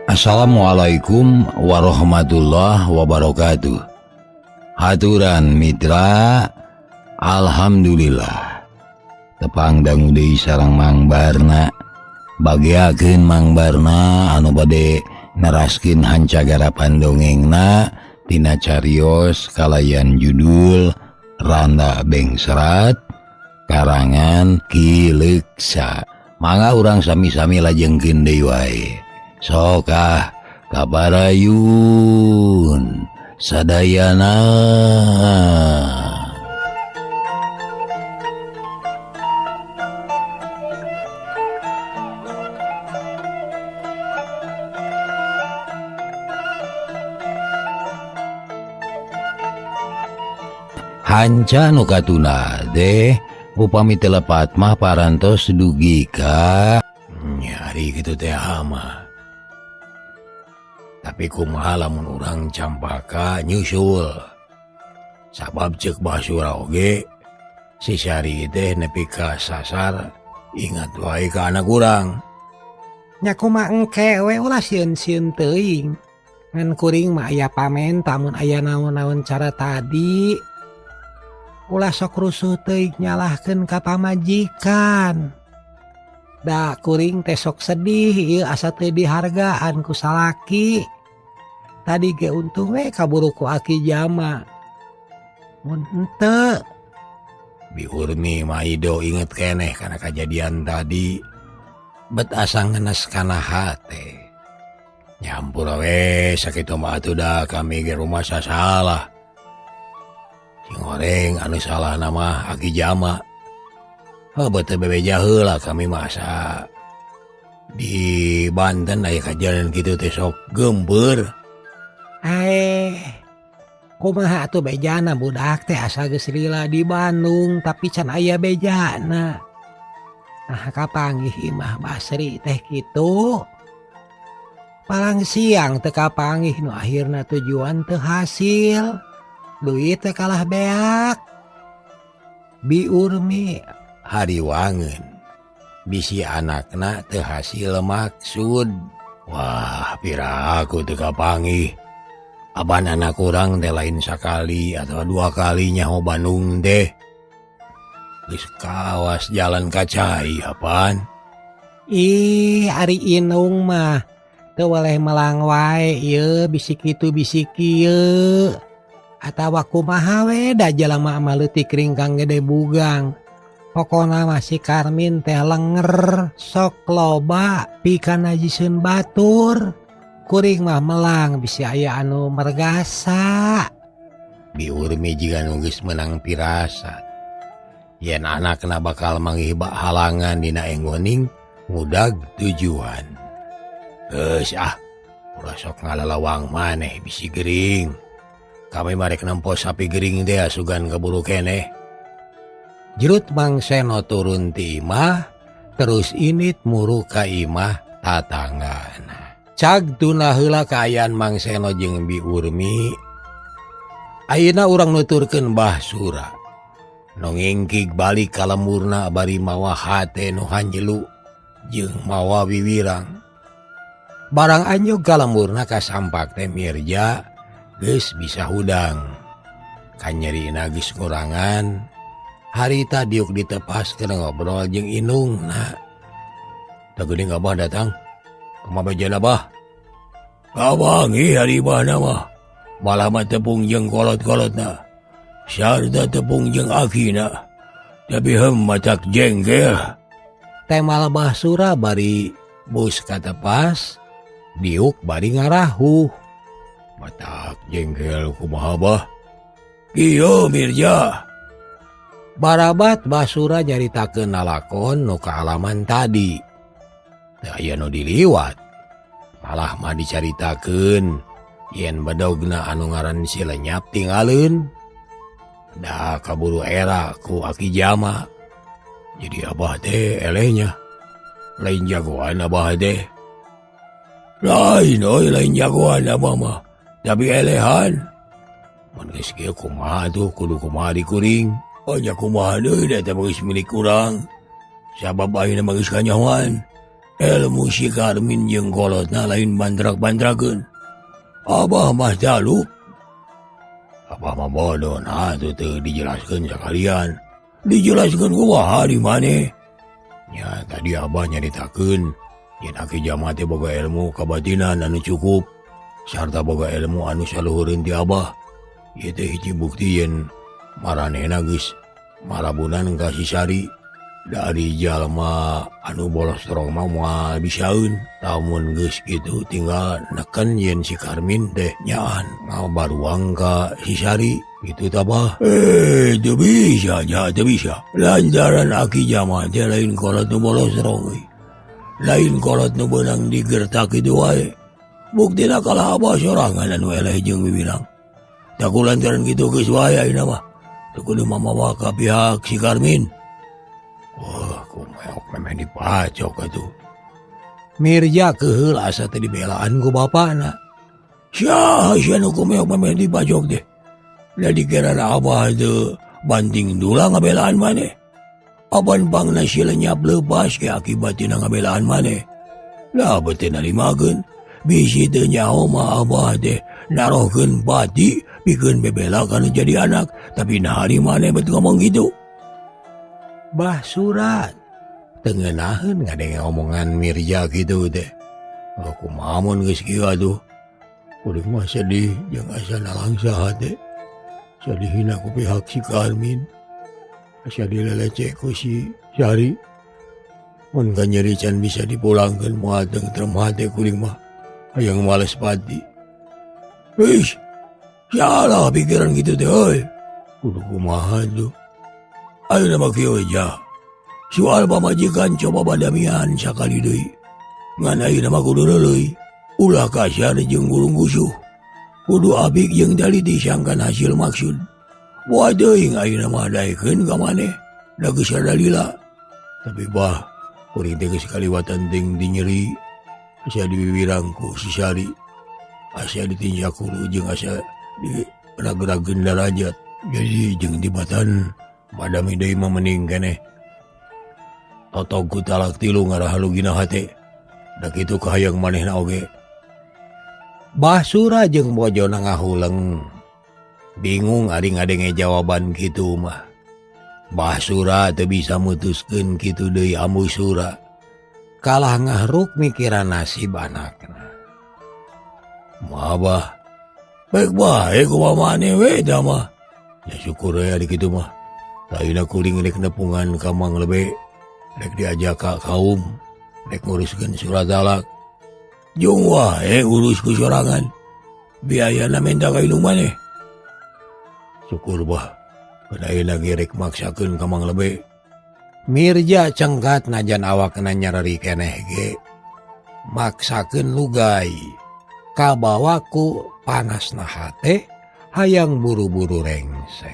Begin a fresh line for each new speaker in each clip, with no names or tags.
Assalamualaikum warahmatullahi wabarakatuh. Haturan mitra, alhamdulillah tepang dangu deui sareng Mang Barna. Bagiakeun Mang Barna anu bade neraskeun hancagarapan dongengna tina carios kalayan judul Randa Bengsrat karangan Ki Leuksa. Mangga urang sami-sami lajengkeun deui wae. Sokah kabarayun sadayana. Hanca nu katuna teh upami teu lepat mah parantos dugi ka nyari kitu teh mah. Tapi kumaha lamun urang campaka nyusul. Sabab ceuk Basura oge si Syari teh nepi ka sasar ingat wae ka anak urang.
Nya kumaha engke we ulah sieun-sieun teuing. Ngan kuring mah aya pamenta mun aya naon-naon cara tadi. Ulah sok rusuh teuing nyalahkeun ka pamajikan. Da kuring teh sok sedih ieu asa teu dihargaan ku salaki. Tadi ge untung we kaburu ku aki jama. Mun henteu
Bi Urmi mah Ido inget keneh kana kajadian tadi. Bet asa ngenes kana hate. Nyampur we sakitu mah atuh da kami ge rumasa salah. Sing goreng anu salah nama aki jama. Heuh beuteung bebeja heula kami masa di Banten aya kajadian kitu teh sok geumbeur.
Kumaha atuh bejana budak teh asa geus lila di Bandung tapi can aya bejana. Nah kapanggih imah Basri teh kitu. Palang siang teu kapanggih nu akhirna tujuan teu hasil. Duit teh kalah beak.
Bi Urmi hariwangeun bisi anakna teu hasil maksud. Wah piraku teu kapanggih. Aban anak urang teh lain sakali atau dua kali nyaho Bandung teh. Geus kawas jalan ka cai apaan?
Ih, ari inung mah teu weleh melang wae ieu bisi kitu bisi kieu. Atawa kumaha we da jalma mah leutik ringkang gede bugang. Pokona mah si Karmin teh lenger sok loba pikeun najiseun batur. Kuring mah melang bisi aya anu mergasa.
Bi Urmi jiga nu geus meunang pirasat. Yen anakna bakal manggih bak halangan dina enggoning ngudag tujuan. Geus ah, ulah sok ngalalawang maneh bisi gering. Kami marek nempo sapi gering teh asugan kaburu keneh. Jerut Mang Seno turun ti imah, terus init muru ka imah tatanggan. Cag tuna heula kaayaan Mang Seno jeung Bi Urmi. Ayeuna urang nuturkeun Bah Sura. Nu ngingkig balik ka lemurna bari mawa hate nu hanjelu jeung mawa wiwirang. Barang anjog ka lemurna kasampak teh Mirja geus bisa hudang. Kanyerina geus kurangan. Harita diuk ditepas keur ngobrol jeung inungna. Tah geuning Abah datang. Kumaha bejana Bah? Kawangi hari mana mah. Malah mah tepung jeung kolot-kolotna. Sarta tepung jeung akina. Tapi hem matak jengkel. Temal Bah Sura bari bus katepas, diuk bari ngarahuh. Matak jengkel kumaha Bah? Kieu Mirja. Barabat Bah Sura nyaritakeun lalakon nu kaalaman tadi. Teu aya nu diliwat. Malah mah dicaritakeun yen bedogna anu ngaran si lenyap tinggalin. Da kaburu era ku aki jama. Jadi abah teh elehnya. Lain jagoan abah teh. Lain oi lain jagoan abah mah. Tapi elehan. Mun geus kieu kumaha tuh kudu kumaha dikuring. Oh nya kumaha deui da teh geus milik urang. Sabab ayeuna mah geus kanyahoan. Ilmu si Karmin jeung kolotna lain bandrak-bandrakeun. Abah mah jalup. Abah mah bodoh nah tuh teu dijelaskeun sakalian. Dijelaskeun kumaha di maneh? Nya tadi abah nyaritakeun yen Aki Jamal teh boga ilmu kabatinan anu cukup sarta boga ilmu anu saluhureun ti abah. Ieu teh hiji bukti yen maranehna geus marabunan ka si Sari. Dari jalma anu bolos torong mah moal bisaeun. Lamun geus kitu tinggal neken yen si Karmin teh nyaan ngabaruang ka si Sari. Gitu tah bah. Teu bisa nya, teu bisa. Lantaran Aki Jamal teh lain kolot nu bolos torong euy. Lain kolot nu beunang digertak kitu wae. Buktina kalah abah sorangan anu eleh jeung wiwirang. Tah ku lantaran kitu geus wae ayeuna mah. Teu kudu mamawa ka pihak si Karmin. Wah, kumeok memeh dipacok atuh. Mirja keheul asa teh dibelaan ku bapana. Sia sia nu kumeok memeh dipacok teh. Da dikirana abah teu banting dula ngabelaan maneh. Apan pangna si lenyap leupas ke akibat tina ngabelaan maneh. Lah beuteun narimakeun. Bisi teu nyaho mah abah teh narohkeun pati pikeun bebela kana jadi anak, tapi naha di maneh bet ngomong kitu. Bah Surat teu ngeunaheun ngadenge omongan Mirja kitu teh. Oh, kumaha mun geus kieu atuh. Kuring mah sedih jeung asa nalangsa hate. Sadihina ku pihak si Karmin. Asa dileleceh ku si Sari. Mun kanyeri can bisa dipulangkeun moal tentrem hate kuring mah. Hayang males pati. Ish, salah pikiran kitu teh euy. Kudu kumaha tuh. Ayeuna mah kieu we ja. Soal pamajikan coba badamian sakali deui. Ngan ayeuna mah kudu reuleuy. Ulah kasar jeung gurung gusuh. Kudu apik jeung taliti sangkan hasil maksud. Boa teuing ayeuna mah daekeun ka maneh. Da geus rada lila. Tapi bah, kuring teh geus kaliwatan teuing dinyeri. Asa diwiwirang ku si Sari. Asa ditinjak hulu jeung asa dirag-rageun darajat. Jadi jeung tibatan badami deui mah mending keneh. Totog ku talak tilu ngarahalugina hate. Da kitu kahayang manehna oge. Bah Sura jeung bojona ngahuleng. Bingung ari ngadenge jawaban kitu mah. Bah Sura teu bisa mutuskeun kitu deui Ambu Sura. Kalah ngahruk mikiran nasib anakna. Mah bah. Baik bae kumaha maneh we tah mah. Ya syukur we ari kitu mah. Ayeuna kuring rek nepungan ka Mang Lebe. Rek diajak ka kaum. Rek nguruskeun surat talak. Jung wae urus ku sorangan. Biayana minta ka indung maneh. Syukur bah. Keun ayeuna ge rek maksakeun ka Mang Lebe. Mirja cengkat najan awakna nyareri keneh ge. Maksakeun lugai. Kabawa ku panasna hate hayang buru-buru rengse.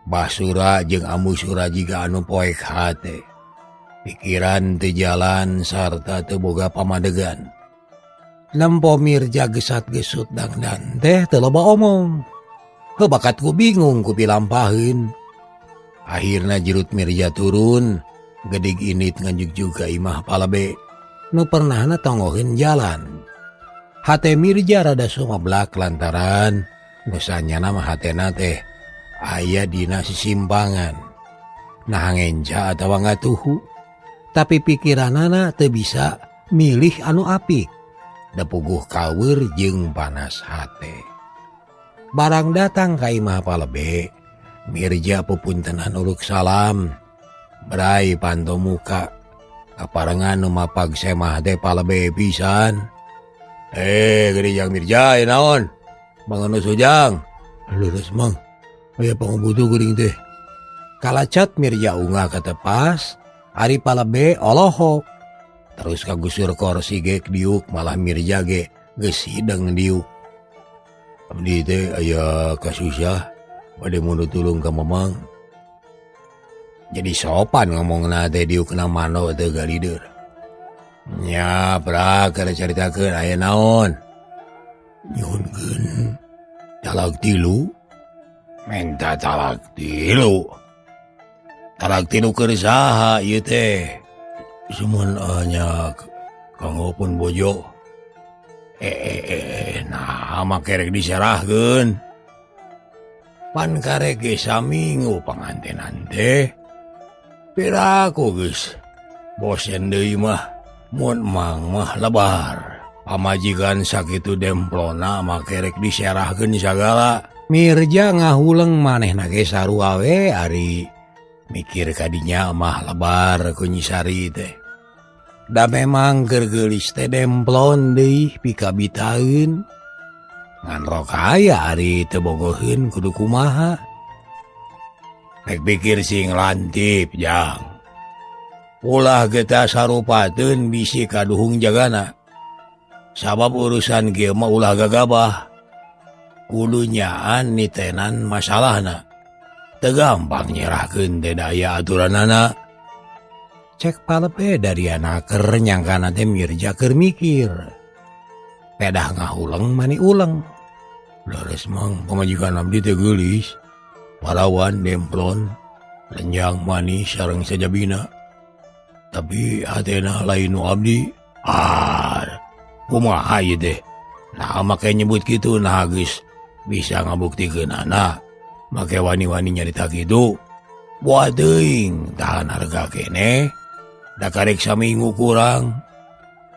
Bah Sura jeung Ambu Sura jiga anu poek hate. Pikiran teu jalan sarta teu boga pamadegan. Nempo Mirja gesat-gesut dangdan teh teu loba omong. Heuh bakat ku bingung ku pilampaheun. Akhirna jerut Mirja turun, gedig init ngajugjug ka imah Palebe. Nu pernahna tonggoheun jalan. Hate Mirja rada sumeblak lantaran nu sanyana mah hatena teh aya dina sisimpangan. Nah ngenca atawa ngatuhu. Tapi pikiranana teu bisa milih anu apik. Da puguh kaweur jeung panas hate. Barang datang ka imah Palebe, Mirja pepuntenan uluk salam. Brai panto muka. Kaparengan nu mapag semah teh Palebe pisan. Gede jang Mirja, ya naon? Mangan sujang. Lurus mang. Aya pangabutuh geuning teh. Kalacat Mirja ungah katepas, ari Palebe olohok. Terus kagusur korsi ge diuk malah Mirja ge geus hideng diuk. Abdi teh aya kasusah bade mundur tulung ka Mamang. Jadi sopan ngomongna teh diukna mano teu galider. Nya pra keur caritakeun aya naon? Nyuhunkeun talak tilu. Menta talak tilu. Talak tilu keur saha ieu teh? Sumun nya kanggo pun bojo. Nah make rek diserahkeun. Pan karek ge saminggu pangantenan teh. Piraku geus bosen deui mah mun mang mah lebar. Pamajikan sakitu demplona make rek diserahkeun sagala. Mirja ngahuleng manehna ge sarua we ari mikir kadinya mah lebar ku Nyi Sari teh. Da memang keur geulis teh demplon deui pikabitaeun. Ngan rok aya ari teu bogoheun kudu kumaha. Rek pikir sing lantip jang. Ulah geus sarupateun bisi kaduhung jagana. Sabab urusan kieu mah ulah gagabah. Kudu nyaan nitenan masalahna. Teu gampang nyerahkeun teh daya aturanana. Cek palepe dari anaker nyangkana teh Mirja keur mikir. Pedah ngahuleng mani uleng. Leres mang pamajikan abdi teh geulis. Parawan demplon, lenjang manis sareng sajabina. Tapi hatena lain nu abdi. Ah, kumaha ieu teh? Nah make nyebut kitu nah geus bisa ngabuktikeunana. Make wani-wani nyarita kitu. Buah teuing tahan harga keneh. Da karek saminggu kurang.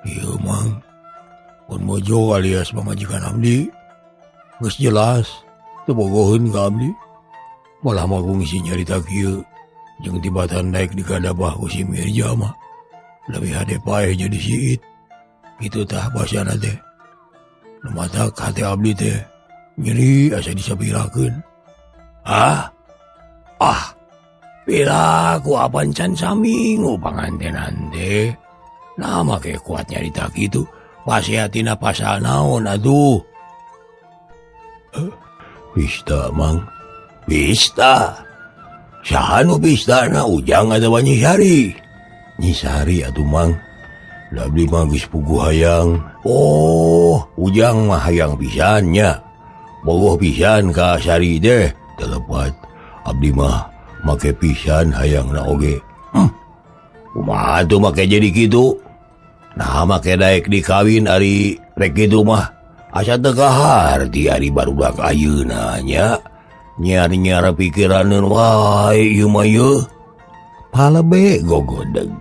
Ieu mang pun mojo alias pamajikan abdi. Geus jelas teu bogoheun ka abdi. Malah magungsi nyarita kieu jeung tibatan daek digadabah ku si Mirja mah. Leuwih hade paeh jadi siit. Kitu tah basana teh. Nu matak hate abdi teh nyeri asa disapirakeun. Ah. Ah. Piraku apan can saminggu pangantenan teh. Nah make kuat nyarita kitu. Pasiatina pasal naon atuh. Pista mang. Pista. Saha nu pistana Ujang atawa Nyi Sari? Nyi Sari atuh mang. Da abdi mah geus puguh hayang. Oh, Ujang mah hayang pisan nya. Bogoh pisan ka Sari teh. Telepat abdi mah make pisan hayangna oge. Kumaha atuh make jadi kitu? Nah make daek dikawin ari rek kitu mah. Asa teu kaharti ari barudak ayeuna nya. Nyar-nyar pikiraneun wae ieu mah ieu. Palebe gogodeg.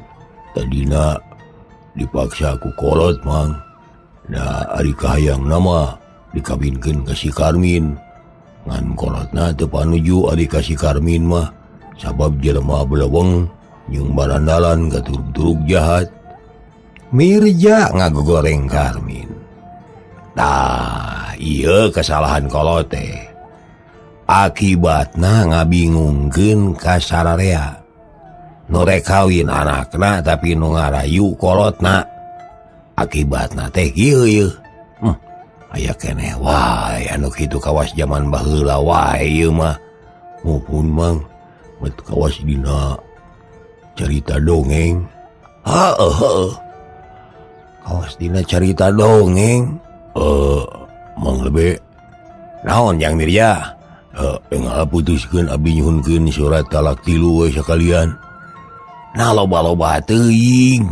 Tadina dipaksa ku kolot mang. Da ari kahayangna mah dikawinkeun ka si Karmin. Ngan kolotna teu panuju ari ka si Karmin mah sabab jelema beleweng jeung barandalan katurug-turug jahat. Mirja ngagogoreng Karmin. Tah, ieu kesalahan kolot teh. Akibatna ngabingungkeun ka sararea. Nu rek kawin anakna tapi nu ngarayu kolotna. Akibatna teh kieu ieu. Aya keneh wae anu kitu kawas jaman baheula wae ieu mah. Muhun mang met kawas dina carita dongeng. Heeh heeh. Kawas dina carita dongeng. Mang lebe naon jang Mirja? Enggak putuskeun abdi nyuhunkeun surat talak tilu we sakalian. Nah loba-loba teuing.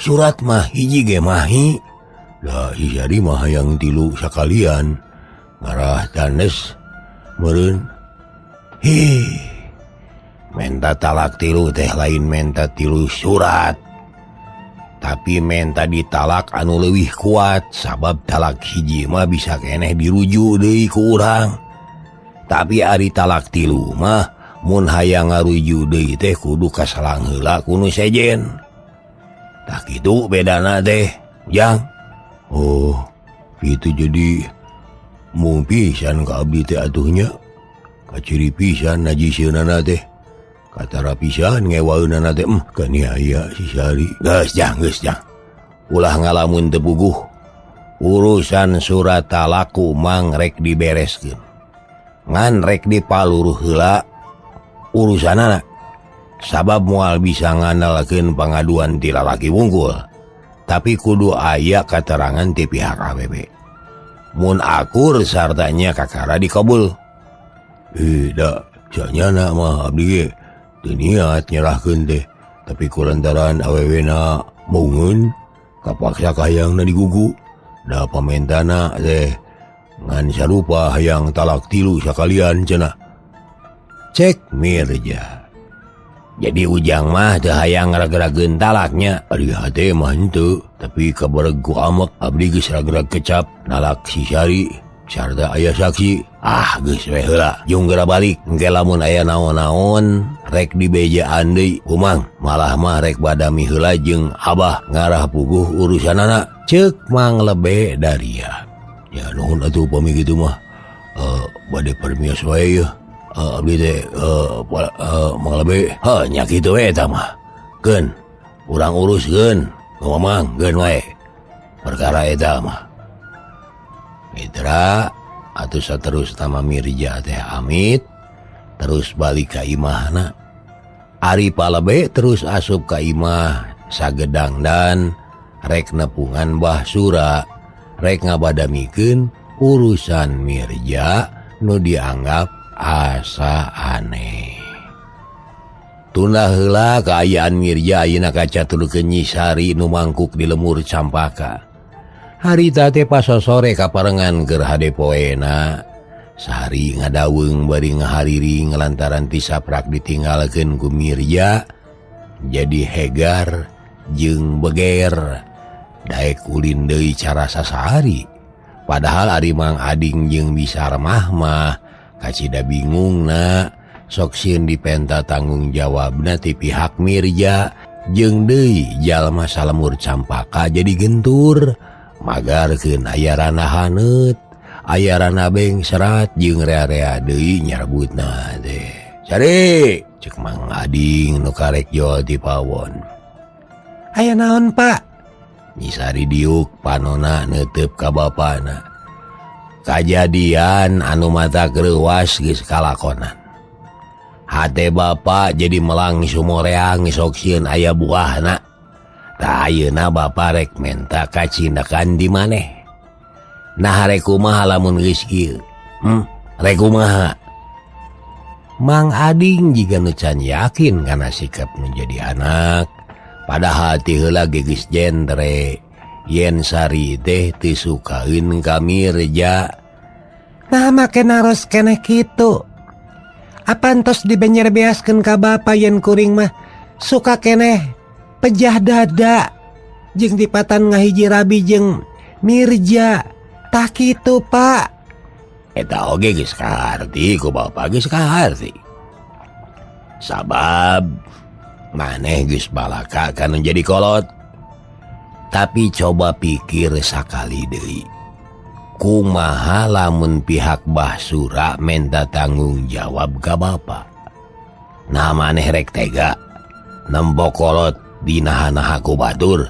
Surat mah hiji ge mahi. Da si Sari mah hayang tilu sakalian. Ngarah tanes meureun. Hi. Menta talak tilu teh lain menta tilu surat. Tapi menta ditalak anu leuwih kuat sabab talak hiji mah bisa keneh dirujuk deui ku urang. Tapi ari talak tilu mah mun hayang ngarujuk deui teh kudu kasalang heula ku nu sejen. Tah kitu bedana teh, Jang. Oh, kitu jadi mung pisan ka abdi teh atuh nya. Kaciri pisan najiseunana teh. Katara pisan ngewaeunana teh kaniaya si Sari. Geus jang, geus jang. Ulah ngalamun teu puguh. Urusan surat talaku mang rek dibereskeun. Ngan rek dipaluruh heula urusanana. Sabab moal bisa ngandalkeun pangaduan ti lalaki wungkul. Tapi kudu aya katerangan ti pihak ABB. Mun akur sartanya kakara dikabul. Da janyana mah abdi ge teu niat nyerahkeun teh. Tapi kulantaran awewena mungun kapaksa kahayangna digugu. Da pamentana teh ngan sarupa hayang talak tilu sakalian cenah. Cek Mirja. Jadi Ujang mah teu hayang ragragkeun talaknya. Ari hate mah henteu, tapi kabareg ku amek abdi geus ragrag kecap nalak si Sari sarta aya saksi. Ah geus we heula, jung geura balik. Engke lamun aya naon-naon rek dibejaan deui Umang, malah mah rek badami heula jeung Abah ngarah puguh urusanana. Ceuk Mang Lebe daria. Ya nuhun atuh pami kitu mah. Bade permios wae yeuh. Abdi teh Mang Lebe. Heuh nya kitu we eta mah. Keun urang uruskeun ngomong geun wae. Perkara eta mah. Mitra atuh saterus tama Mirja teh amit terus balik ka imahna. Ari Palebe terus asup ka imah sagedang dan rek nepungan Bah Sura rek ngabadamikeun urusan Mirja nu dianggap asa aneh. Tunda heula kaayaan Mirja ayeuna kacaturkeun Nyi Sari nu mangkuk di lemur Campaka. Harita teh pasosore kaparengan keur hade poena. Sari ngadaweung bari ngahariring lantaran tisaprak ditinggalkeun ku Mirja jadi hegar jeung beger. Daek ulin deui cara sasari. Padahal ari Mang Ading jeung Bisar mah kacida bingungna sok sieun dipenta tanggung jawabna ti pihak Mirja jeung deui jalma salemur Campaka jadi gentur. Magarkeun aya rana haneut, aya rana bengserat jeung rea-rea deui nyarebutna teh. Sari, cek Mang Ading nu karek jol ti pawon.
Aya naon, Pak?
Nyi Sari diuk panona neuteup ka bapana. Kajadian anu mata greuwas geus kalakonan. Hate bapa jadi melang sumoreang sok sieun aya buahna. Tah ayeuna bapa rek menta kacindakan di maneh. Nah rek kumaha lamun geus kieu? Rek kumaha? Mang Ading jiga nu can yakin kana sikap nu jadi anak. Padahal ti heula ge geus jentre. Yen Sari teh teu sukaeun ka Mirja.
Nah make naros keneh kitu. Apan tos dibenyer-beaskeun ka bapa yen kuring mah suka keneh pejah dada jeung dipatan ngahiji rabi jeung Mirja. Tah kitu, Pak.
Eta oge geus kaharti ku bapa geus kaharti. Sabab maneh geus balaka kana jadi kolot. Tapi coba pikir sakali deui. Kumaha lamun pihak Bah Sura menta tanggung jawab ka bapa? Nah maneh rek tega nempo kolot dinaha-naha ku batur.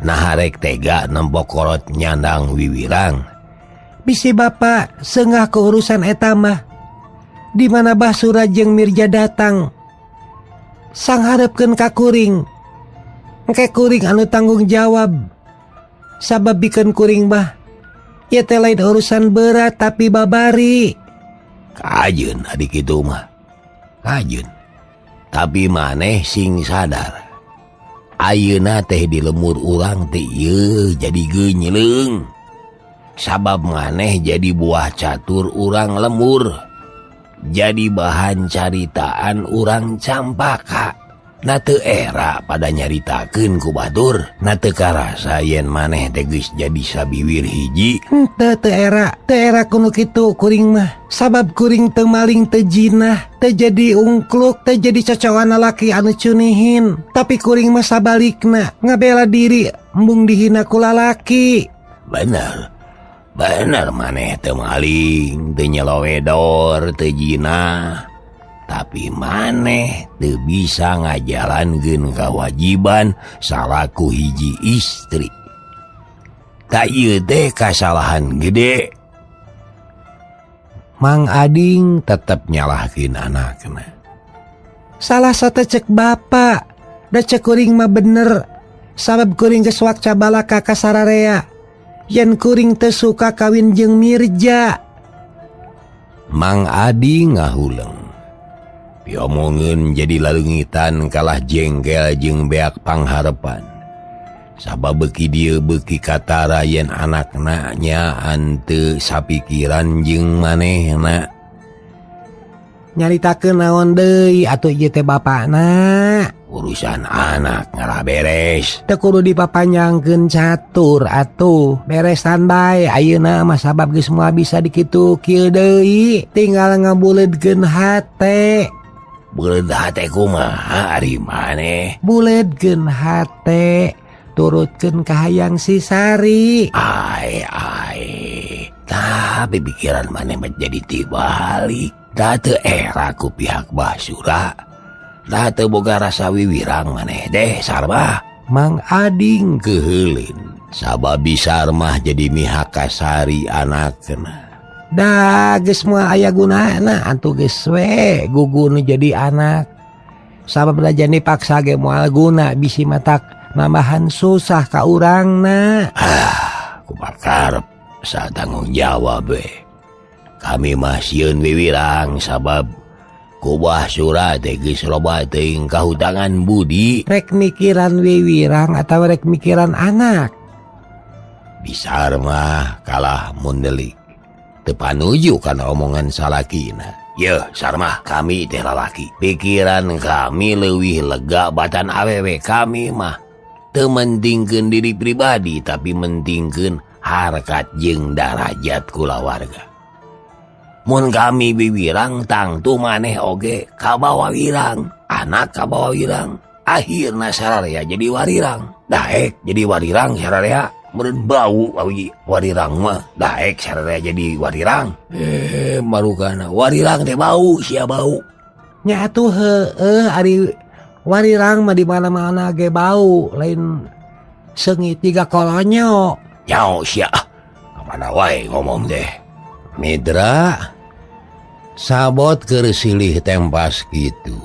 Nah rek tega nempo kolot nyandang wiwirang.
Bisi bapa sengah ke urusan eta mah. Di mana Bah Sura jeung Mirja datang. Sang harepkeun ka kuring. Engke kuring anu tanggung jawab. Sabab bikeun kuring mah ieu teh lain urusan berat tapi babari.
Kajeun adik kitu mah. Kajeun. Tapi maneh sing sadar. Ayeuna teh di lemur urang teh ieu jadi geunyeung. Sabab maneh jadi buah catur urang lemur. Jadi bahan caritaan urang Campaka. Na teu era pada nyaritakeun ku batur. Na teu karasa yen maneh teh geus jadi sabiwir hiji.
Henteu teu era, teu era kuno kitu kuring mah. Sabab kuring teu maling teu jinah, teu jadi ungkluk, teu jadi cocokan lalaki anu cunihin. Tapi kuring mah sabalikna ngabela diri embung dihina ku lalaki.
Bener. Bener maneh teu maling, teu nyelowedor, teu jinah. Tapi maneh teu bisa ngajalankeun kewajiban salaku hiji istri. Ta ieu teh kasalahan gede. Mang Ading tetep nyalahkeun anakna.
Salah satu cek bapa, da cek kuring mah bener. Sabab kuring geus wakca balaka ka sararea. Yen kuring teu suka kawin jeung Mirja.
Mang Ading ngahuleng. Piomongeun jadi laleungitan kalah jengkel jeung beak pangharepan. Sabab beuki dieu beuki katara yen anakna nyaan teu sapikiran jeung manehna.
Nyaritakeun naon deui atuh ieu teh bapakna?
Urusan anak ngarah beres.
Teu kudu dipapanjangkeun catur atuh. Beresan bae ayeuna mah sabab geus moal bisa dikitu kieu deui. Tinggal ngabuleudkeun hate.
Buleud hate kumaha ari maneh?
Buleudkeun hate, turutkeun kahayang si Sari.
Ai ai. Tapi pikiran maneh mah jadi tibalik. Da teu era ku pihak Basura. Da teu boga rasa wiwirang maneh deh Sarmah. Mang Ading keuheuleun. Sabab Sarmah jadi mihak ka Sari anakna.
Da geus moal aya gunana atuh geus we gugun jadi anak. Sabab da jani paksa ge moal guna bisi matak nambahan susah ka urangna.
Ah, kumaha sa tanggung jawab we. Kami mah sieun wiwirang sabab ku Basura teh geus loba teuing kahutangan budi.
Rek mikiran wiwirang atawa rek mikiran anak?
Bisar mah kalah mundelik. Teu panuju kana omongan salakina. Yeuh Sarmah, kami teh lalaki. Pikiran kami leuwih lega batan awewe kami mah. Teu mentingkeun diri pribadi tapi mentingkeun harkat jeung darajat kulawarga. Mun kami wiwirang tangtu maneh oge kabawa wirang, anak kabawa wirang, akhirna sararea jadi warirang. Daek jadi warirang sararea, meureun bau awi warirang mah, daek sararea jadi warirang. Marukana warirang teh bau sia bau.
Nya atuh heueuh ari warirang mah di mana-mana ge bau, lain seungit jiga kolonyo.
Nyaho sia, kamana wae ngomong teh. Mitra sabot keur silih tempas kitu.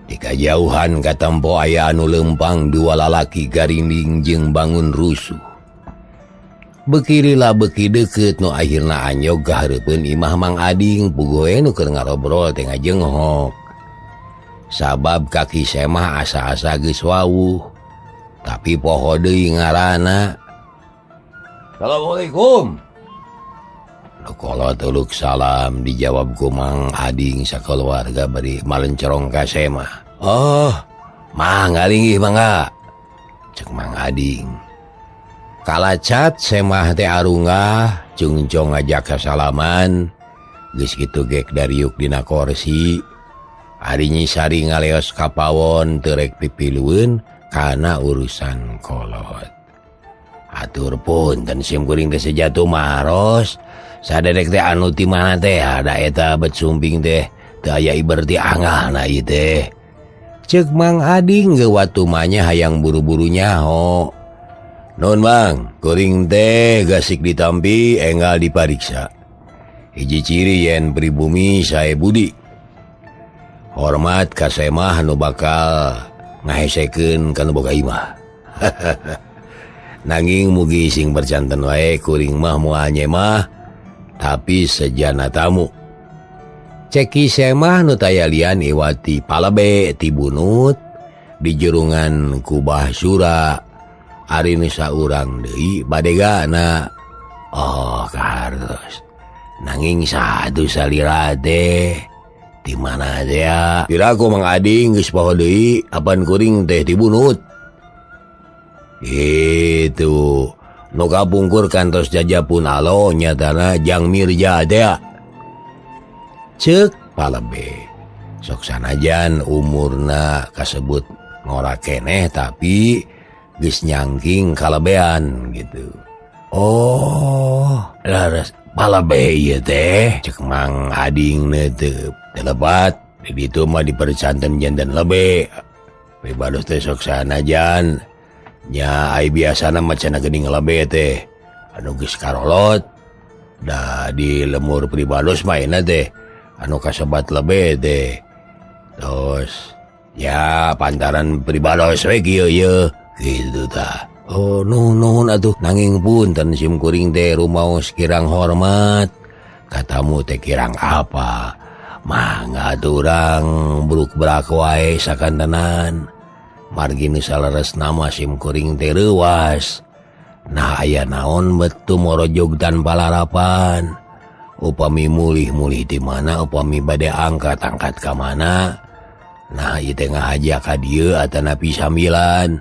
Di kajauhan katempo aya anu lempang dua lalaki garinding jeung bangun rusuh. Beuki lila beuki deukeut nu akhirna anyog ka hareupeun imah Mang Ading puguh nu keur ngarobrol teh ngajenghok. Sabab kaki semah asa-asa geus wawuh, tapi poho deui ngaranna. Assalamualaikum. Kalau tuluk salam dijawab ku Mang Ading sakeluarga bari malencerong ka semah. Oh, mang ngalinggih mangga. Cek Mang Ading. Kalacat semah teh arungah cungcong ngajak kasalaman. Geus kitu gek dariuk dina korsi. Ari Nyi Sari ngaleos ka pawon teu rek pipilueun kana urusan kolot. Atur punten sim kuring teh sejatuh maros. Sadedek teh anu ti mana teh ada eta bet sumping teh teu aya iber ti angahna ieu teh. Ceuk Mang Ading ge watumanya hayang buru-buru nyaho. Nun Mang, kuring teh gasik ditampi enggal dipariksa. Hiji ciri yen pribumi sae budi. Hormat ka semah nu bakal ngahesekeun ka nu boga imah. Nanging mugi sing berjanten wae kuring mah moal nyemah tapi sejana tamu. Ceki semah nu taya lian iwati palebe ti bunut di jurungan kubah sura. Ari nu saurang deui badegana. Oh kahartos. Nanging sadu salira teh di mana teh ya? Piraku Mang Ading geus poho deui apan kuring teh dibunut. Itu nu kapungkur kantos jajapun alo nyatana Jang Mirja teh. Ceuk palebe. Sok sanajan umurna kasebut ngora keneh tapi geus nyangking kalebean gitu. Oh, laras palebe ieu teh cek Mang Ading teu lebat di ditu mah dipercanten janten lebe. Pribados teh sok sanajan nya ai biasana mah cenah geuning lebe teh anu geus karolot da di lemur pribados mah euna teh anu kasebat lebe teh. Terus ya pantaran pribados we kieu ye kitu tah. Oh nuhun atuh nanging punten sim kuring teh rumaos kirang hormat katamu teh kirang apa. Mangga urang bruk-brak wae sakantenan. Margi nu saleresna mah sim kuring teh reuwas. Nah aya naon betu morojog tanpa larapan. Upami mulih-mulih di mana, upami bade angkat-angkat ka mana. Nah ieu teh ngahaja ka dieu atanapi sambilan.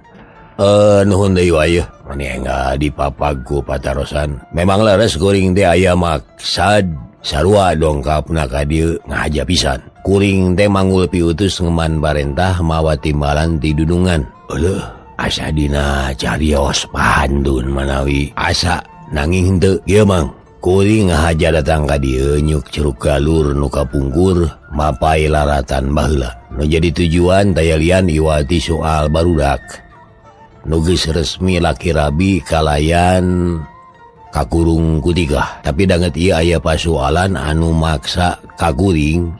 Nuhun deui wae mani enggal dipapag ku patarosan. Memang leres kuring teh aya maksad sarua dongkapna ka dieu ngahaja pisan. Kuring teh manggul piutus ngeman parentah mawa timbalan ti dunungan. Euleuh, asa dina carios pantun manawi asa nanging henteu ieu Mang. Kuring ngahaja datang ka dieu nyuk curug galur nu kapungkur mapai laratan baheula. Nu jadi tujuan taya lian iwati soal barudak. Nu geus resmi laki rabi kalayan kakurung kutikah. Tapi danget ieu aya pasualan anu maksa ka kuring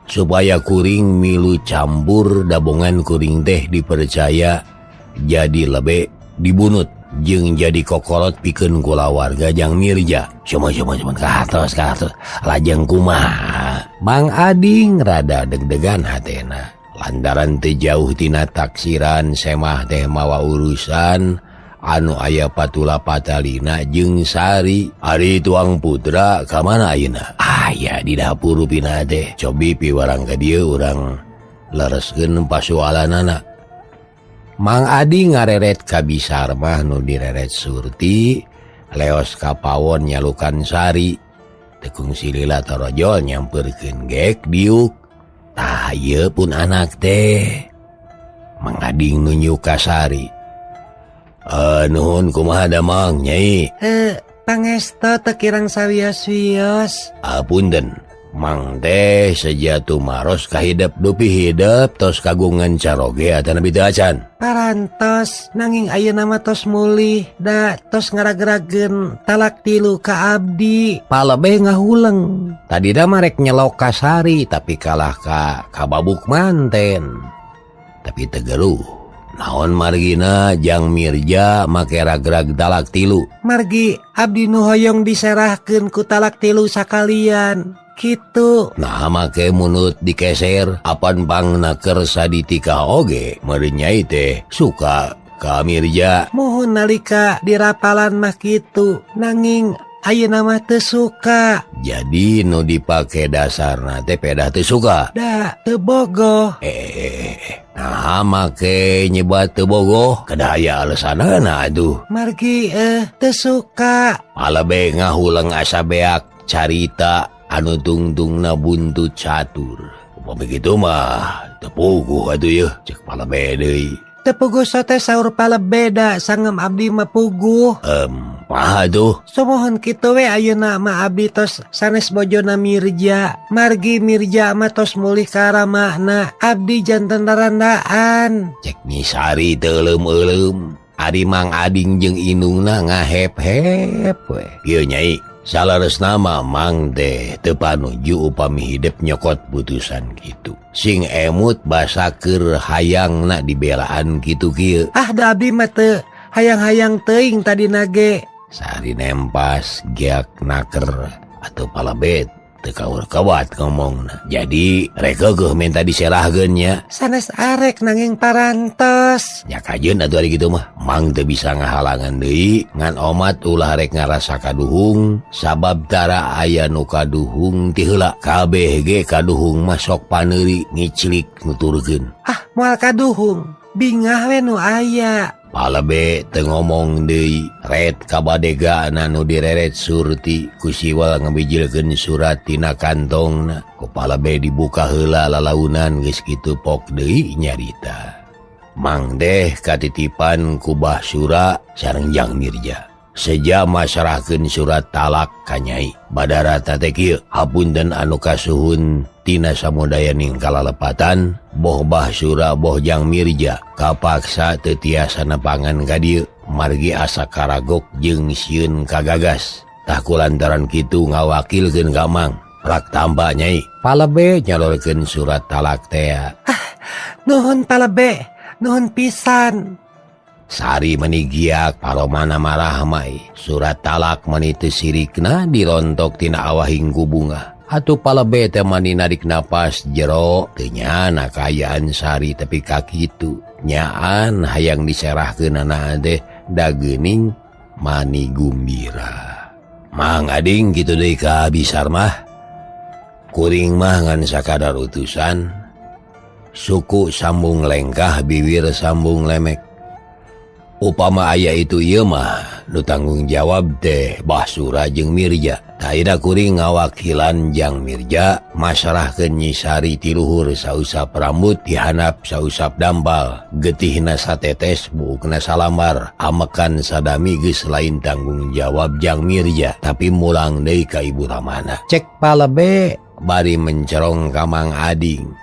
supaya kuring milu campur dabongan kuring teh dipercaya jadi lebe dibunut jeung jadi kokolot pikeun kulawarga jang Mirja. Cuma-cuma ka atos ka atos lajeng kumaha. Mang Ading rada deg-degan hatena lantaran teu jauh tina taksiran semah teh mawa urusan anu aya patula patalina jeung Sari. Ari tuang putra ka mana ayeuna? Aya di dapur rupina teh. Cobi piwarang ka dieu urang lereskeun pasualanana. Mang Adi ngareret ka bisar mah nu direret Surti leos ka pawon nyalukan Sari. Tekung silila torojol nyamperkeun gek diuk. Tah ieu pun anak teh. Mang Ading nunjuk ka Sari. Nuhun kumaha damang Nyai?
Pangestu teu kirang sawios-wios.
Apunten. Mang teh seja tumaros kahidep dupi hidep tos kagungan caroge atanapi teu acan.
Parantos nanging ayeuna mah tos mulih da tos ngaragrageun talak tilu ka abdi.
Palebeh ngahuleng. Tadina mah rek nyelok ka Sari tapi kalah ka kababuk manten. Tapi tegeruh. Naon margina jang Mirja make ragrag talak tilu.
Margi abdi nu hoyong diserahkeun ku talak tilu sakalian. Kitu.
Nah make munut dikeser apan pangna kersa ditikah oge meureun nyai teh suka ka Mirja.
Muhun nalika dirapalan mah kitu nanging ayeuna mah teu suka.
Jadi nu dipake dasarna teh pedah teu suka.
Da teu bogoh.
Nah make nyebat teu bogoh kedah aya alesanana atuh.
Margi teu suka.
Palebeh ngahuleng asa beak carita anu tungtungna buntut catur. Upami kitu mah teu puguh atuh yeuh cek palebeh deui.
Teu puguh sote saur palebeh da sangem abdi mah puguh.
Maha tuh.
Sumuhun kitu we ayeuna mah abdi tos sanes bojona Mirja. Margi Mirja mah tos mulih ka ramahna abdi janten rarandaan.
Cek Nyi Sari teu euleum-euleum. Ari Mang Ading jeung indungna ngahep-hep we. Ieu Nyai, saleresna mah Mang teh teu panuju upami hidep nyokot putusan kitu. Sing emut basa keur hayangna dibelaan kitu kieu.
Ah da abdi mah teu hayang-hayang teuing tadina ge.
Sari nempas geak naker atau palebet teu kaur-kawat ngomongna. Jadi rekeueuh minta diserahkeun nya.
Sanes arek nanging parantos.
Nya kajeun atuh ari kitu mah. Mang teu bisa ngahalangan deui ngan omat ulah rek ngarasa kaduhung sabab tara aya nu kaduhung ti heula. Kabeh ge kaduhung mah sok paneuri ngiclik nuturkeun.
Ah moal kaduhung bingah we nu aya.
Palebe teu ngomong deui ret kabadegana nu direret Surti ku siwal ngabijilkeun surat tina kantongna. Ku palebe dibuka heula lalaunan geus kitu pok deui nyarita. Mang deh katitipan ku Bah Sura sareng Jang Mirja. Seja masrahkeun surat talak ka Nyai. Badara teh kieu, hapunten anu kasuhun tina samudayaning kalalepatan boh Bah Sura boh Jang Mirja kapaksa teu tiasa nepangan ka dieu margi asa karagok jeung sieun kagagas. Tah kulantaran kitu ngawakilkeun ka Mang. Prak tamba Nyai. Palebe nyalorkeun surat talak teh.
Ah, nuhun palebe, nuhun pisan.
Sari meni giak paromana marah mai. Surat talak meni teu sirikna dirontok tina awahing ku bunga. Atuh palebe teh mani narik napas jero teu nyana kaayaan Sari tapi ka kitu. Nyaan hayang diserahkeunana teh da geuning mani gumbira. Mang Ading kitu deui ka Abisar mah. Kuring mah ngan sakadar utusan. Suku sambung lengkah bibir sambung lemek. Upama aya itu ieu mah nu tanggung jawab teh Basura jeung Mirja. Taida kuring ngawakilan jang Mirja masarahkeun Nyi Sari ti luhur sausap rambut dihanap sausap dampal getihna satetes buukna salambar amekan sadami geus lain tanggung jawab jang Mirja tapi mulang deui ka Ibu Ramana. Cek palebe bari mencerong ka Mang Ading.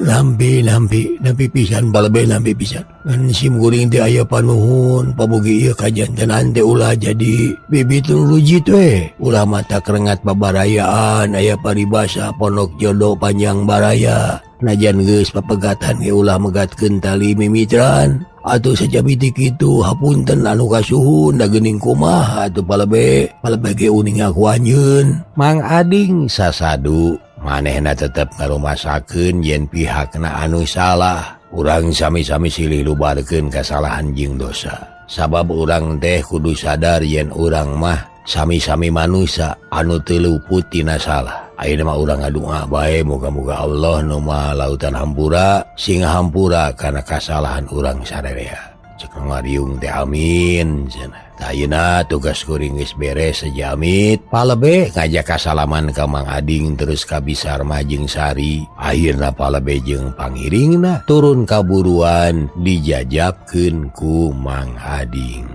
Lambi lambi lambi pisan balebe lambi pisan ngan sim kuring teh aya panuhun pamugi ieu kajantenan teh ulah jadi bibit rujit we ulah mata kerengat babarayaan aya paribasa pondok jodoh panjang baraya najan geus papegatan ge ulah megatkeun tali mimitran atuh sajabiti kitu hapunten anu kasuhun da geuning kumaha atuh palebe palebe ge uning aku anjeun. Mang Ading sasadu manehna tetep ngarumasakeun yen pihakna anu salah. Urang sami-sami silih lubarkeun kasalahan jeung dosa. Sabab urang teh kudu sadar yen urang mah sami-sami manusia anu teu luput tina salah. Ayeuna mah urang ngadua bae muga-muga Allah nu Maha Lautan hampura sing hampura kana kasalahan urang sarerea. Cek ngariung teh amin cenah. Ayeuna tugas kuring geus beres sejamit palebe ngajak kasalaman ka Mang Ading terus ka Bisarma jeung Sari. Ayeuna palebe jeung pangiringna turun ka buruan dijajabkeun ku Mang Ading.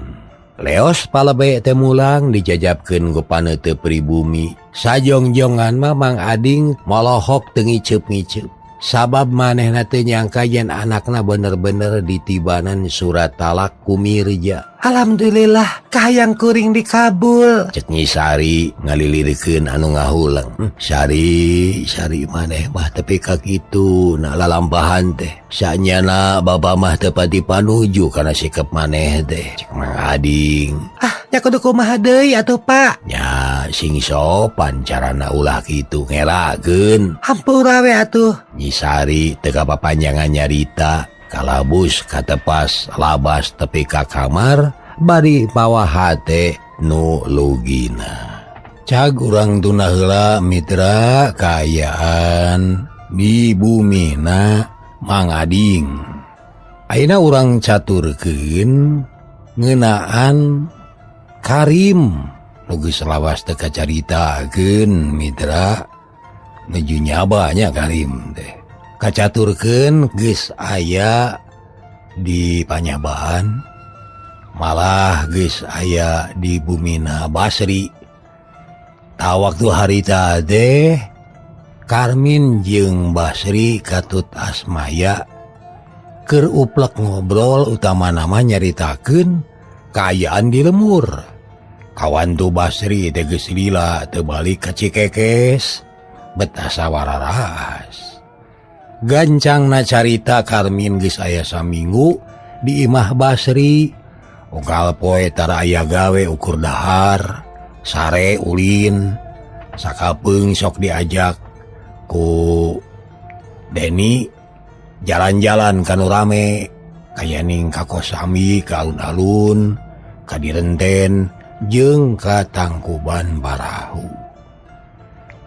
Leos palebe teh mulang dijajabkeun ku paneuteup pribumi. Sajongjongan mah Mang Ading molohok teu ngiceup-ngiceup. Sabab manehna teu nyangka yen anakna bener-bener ditibanan surat talak ku Mirja.
Alhamdulillah kahayang kuring dikabul.
Cek Nyi Sari ngalilirikeun anu ngahuleng. Sari, Sari maneh mah tepi ka kitu na lalampahan teh. Sanyana bapa mah teu pati panuju kana sikap maneh teh. Cek Mang Ading.
Ah, nya kudu kumaha deui atuh Pak?
Nya sing sopan carana ulah kitu ngerakeun.
Hampura we atuh.
Nyi Sari teu kapapanjangan nyarita. Kalabus katepas labas tepi ka kamar bari mawa hate nu lugina. Cag urang tuna heula mitra kaayaan di bumina Mang Ading. Ayeuna urang caturkeun ngeunaan Karim nu geus lawas teu kacaritakeun mitra nuju nyaba nya Karim teh. Kacaturkeun geus aya di panyabaan malah geus aya di bumina Basri. Ta waktu harita teh Karmin jeung Basri katut Asmaya keur uplek ngobrol utamana mah nyaritakeun kaayaan di lemur. Kawan tu Basri teh geus lila teu balik ka Cikekes bet asa wararaas. Gancangna carita Karmin geus aya saminggu di imah Basri. Unggal poe tara aya gawe ukur dahar, sare ulin, sakapeung sok diajak ku Deni jalan-jalan ka nu rame, kayaning ka Kosambi, ka alun-alun, ka Direnten, jeung ka Tangkuban Barahu.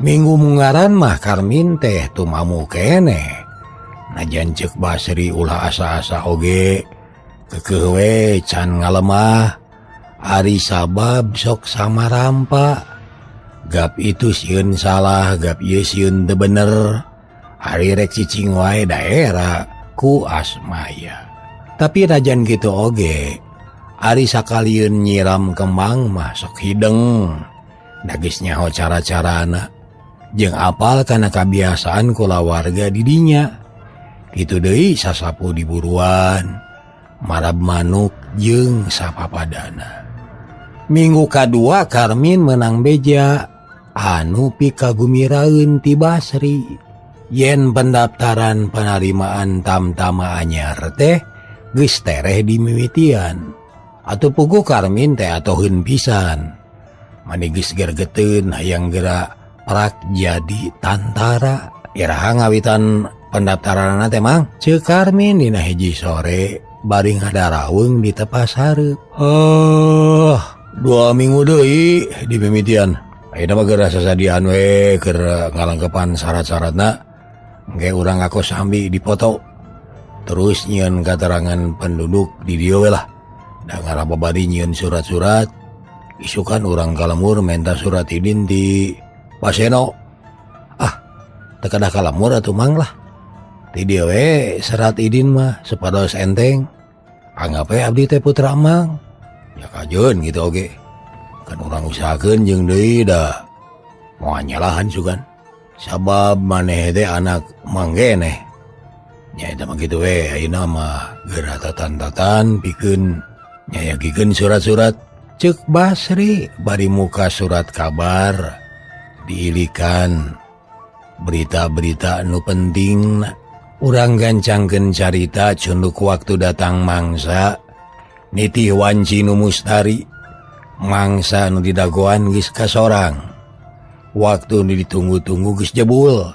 Minggu mungaran mah Karmin teh tumamu keneh. Najan ceuk Basri ulah asa-asa oge kekeuh we can ngalemah ari sabab sok samarampa. Gap itu sieun salah, gap ieu sieun teu bener. Ari rek cicing wae daerah ku Asmaya. Tapi najan kitu oge ari sakalieun nyiram kembang mah sok hideng. Da geus nyaho cara-carana jeung apal kana kabiasaan kulawarga di dinya. Kitu deui sasapu di buruan, marab manuk jeung sapapadana. Minggu kadua Karmin menang beja anu pikagumiraeun ti Basri. Yen pendaftaran penerimaan tamtama anyar teh geus tereh dimimitian. Atuh puguh Karmin teh atoheun pisan. Mani geus gergeteun hayang geura Prak jadi tantara. Iraha ngawitan pendaftaranana teh Mang? Ceuk Karmin dina hiji sore bari ngadarawung di tepas hareup. Oh, 2 minggu deui di mimitian. Ayeuna mah geura sasadian we keur ngalengkepan syarat-syaratna. Engke urang ngaku sambi dipoto. Terus nyieun katerangan penduduk di dieu we lah. Da ngarababari nyieun surat-surat. Isukan urang ka lembur menta surat idin di Paseno. Ah, teu kedah ka lembur atuh Mang lah. Di dieu we serat idin mah supados enteng. Anggap we abdi teh putra Mang. Ya kajeun gitu oge. Kan urang usahakeun jeung deui da moal nyalahan sugan. Sabab maneh teh anak Mang geneh. Nya eta mah kitu we ayeuna mah geura tatan-tatan pikeun nyayagikeun surat-surat. Ceuk Basri bari muka surat kabar diilikan berita-berita nu penting. Urang gancangkeun carita cunduk waktu datang mangsa nitih wanci nu mustari. Mangsa nu didagoan geus kasorang. Waktu nu ditunggu-tunggu geus jebul.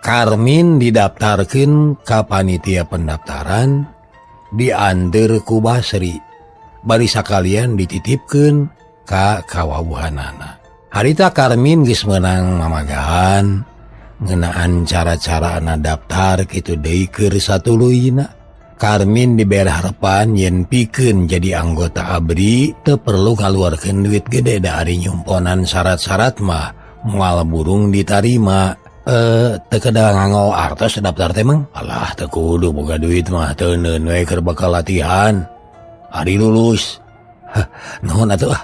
Karmin didaftarkeun ka panitia pendaftaran dianteur ku Basri. Bari sakalian dititipkeun ka kawawuhanana. Harita Karmin geus meunang mamagahan ngeunaan cara-carana daftar kitu deui keur satuluyna. Karmin dibere harepan yen pikeun jadi anggota ABRI teu perlu ngaluarkeun duit gede da ari nyumponan syarat-syarat mah moal burung ditarima. Teu kedah nganggo artos daftar teh Mang. Alah teu kudu boga duit mah teuneun we keur bakal latihan. Ari lulus. Hah, nuhun atuh ah.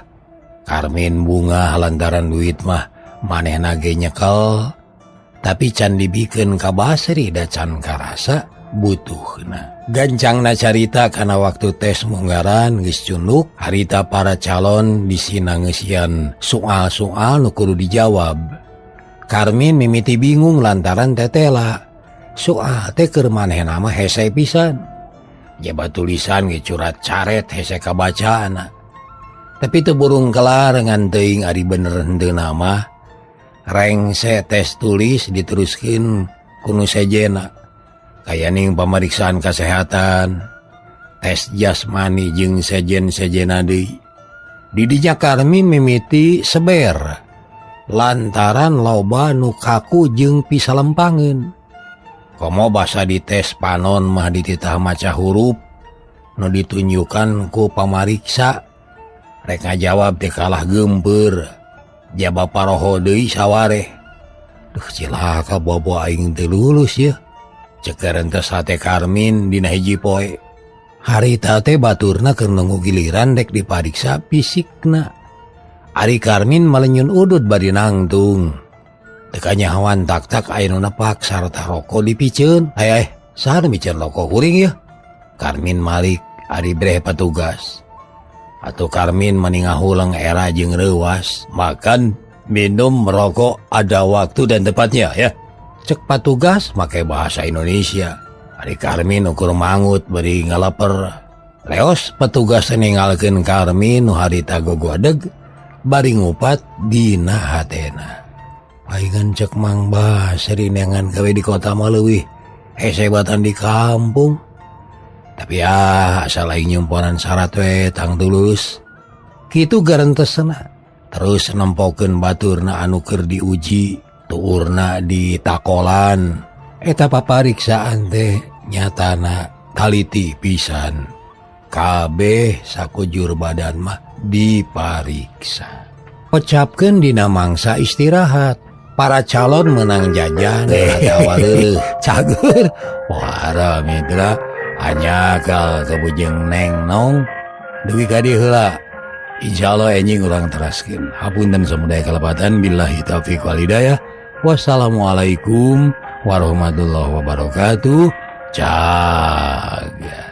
Karmin bunga lantaran duit mah manehna ge nyekel. Tapi can dibikeun ka Basri da can karasa butuhna. Gancangna carita kana waktu tes munggaran geus cunduk harita para calon disina ngeusian soal-soal nu kudu dijawab. Karmin mimiti bingung lantaran tetela. Soal teh keur manehna mah hese pisan. Jaba tulisan ge curat caret hese kabacaana. Tapi teu burung kelar ngan teuing ari bener henteu mah. Rengse tes tulis diteruskeun ku nu sejena. Kayaning pameriksaan kesehatan, tes jasmani jeung sejen-sejena deui. Di dinya Karmin mimiti seber lantaran loba nu kaku jeung pisalempangeun. Komo basa dites panon mah dititah maca hurup nu ditunjukkan ku pamariksa. Rek ngajawab teh kalah geumpeur. Jaba paroho deui sawareh. Duh cilaka bobo aing teu lulus yeuh. Ceuk rentes hate Karmin dina hiji poe. Harita teh baturna keur nunggu giliran dek dipariksa fisikna. Ari Karmin malenyun udud bari nangtung. Teu kanyahoan tak-tak aya nu nepak sarta roko dipiceun. Ay, saha nu miceun roko kuring yeuh? Karmin malik ari breh petugas. Atuh Karmin mani ngahuleng era jeung reuwas. Makan, minum, merokok ada waktu dan tempatnya ya. Cek patugas make bahasa Indonesia. Ari Karmin ukur mangut bari ngalaper. Leos petugas ninggalkeun Karmin nu harita gogodeg bari ngupat dina hatena. Paingan cek Mang Basri neangan gawe di kota mah leuwih hese batan di kampung. Tapi ah asal aing nyumponan syarat we tang tulus. Kitu garentesna. Terus nempokeun baturna anu keur diuji, tuurna ditakolan. Eta papariksaan teh nyatana taliti pisan. Kabeh sakujur badan mah dipariksa. Pecapkeun dina mangsa istirahat. Para calon menang jajan awal cager. Wah, mitra hanya kal kebujeng neng nong dugi ka dieu heula. Insyaallah enjing urang teraskeun. Hapunten samudaya kalepatan, billahi taufiq wal hidayah. Wassalamualaikum warahmatullahi wabarakatuh. Cager.